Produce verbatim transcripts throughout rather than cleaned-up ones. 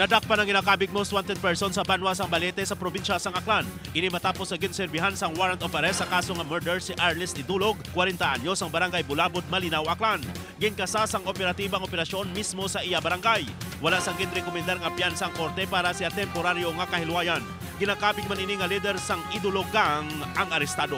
Nadakpan ang ginakabig most wanted person sa banwa sang Balete sa probinsya sang Aklan. Ini matapos sa ginserbihan sang warrant of arrest sa kaso nga murder si Arlis Idulog, kwarenta anyos, ang barangay Bulabod, Malinaw, Aklan. Ginkasa sang operatiba ang operasyon mismo sa iya barangay. Wala sang ginrekomendar nga piyansa ang korte para sa temporaryo nga kahilwayan. Ginakabig man ini nga lider sang Idulog Gang ang arestado.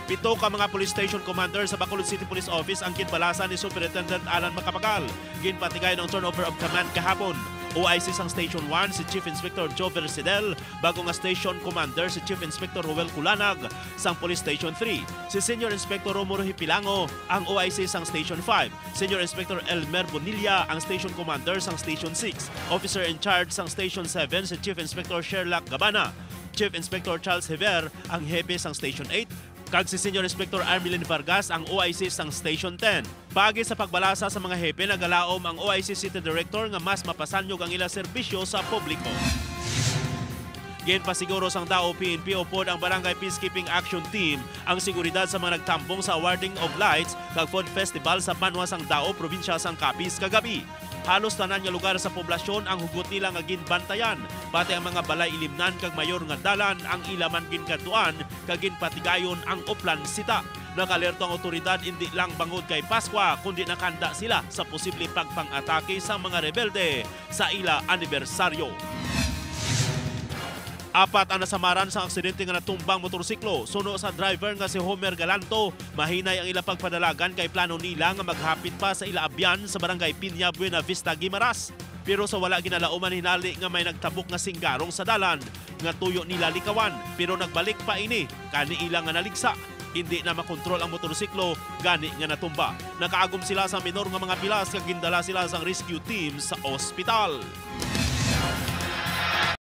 Pito ka mga police station commander sa Bacolod City Police Office ang ginbalasan ni Superintendent Alan Macapagal. Ginpatigayon ang turnover of command kahapon. O I C sang Station one si Chief Inspector Jover Sidel, bago nga Station Commander si Chief Inspector Ruel Culanag sang Police Station three, si Senior Inspector Romuro Hipilango ang O I C sang Station five, Senior Inspector Elmer Bonilla ang Station Commander sang Station six, Officer in Charge sang Station seven si Chief Inspector Sherlock Gabana, Chief Inspector Charles Hever ang hepe sang Station eight, kag si Senior Inspector Armelin Vargas ang O I C sang Station ten. Paagi sa pagbalasa sa mga hepe, nagalaom ang O I C City Director nga mas mapasanyog ang ila serbisyo sa publiko. Ginpasiguro sang DAO P N P upod ang Barangay Peacekeeping Action Team ang seguridad sa mga nagtambong sa awarding of lights kag food festival sa banwa sang DAO, probinsya sang Capiz, kagab-i. Halos tanan nga lugar sa poblasyon ang hugot nila nga ginbantayan, pati ang mga balay ilimnan kag mayor nga dalan ang ila man ginkadtuan kag ginpatigayon ang uplan sita. Nag-alerto ang awtoridad indi lang bangod kay Paskwa, kundi nakahanda sila sa posible pagpang-atake sa mga rebelde sa ila anibersaryo. Apat ang nasamaran sa aksidente nga natumbang motorsiklo. Suno sa driver nga si Homer Galanto, mahinay ang ila pagpadalagan kay plano nila nga maghapit pa sa ila abyan sa Barangay Piña, Buena Vista, Guimaras. Pero sa wala ginalauman hinali nga may nagtabok nga singgarong sa dalan nga tuyo nila likawan, pero nagbalik pa ini kani ila nga naligsa. Hindi na makontrol ang motorsiklo, gani nga natumba. Nakaagom sila sa minor nga mga pilas kag gindala sila sang rescue team sa ospital.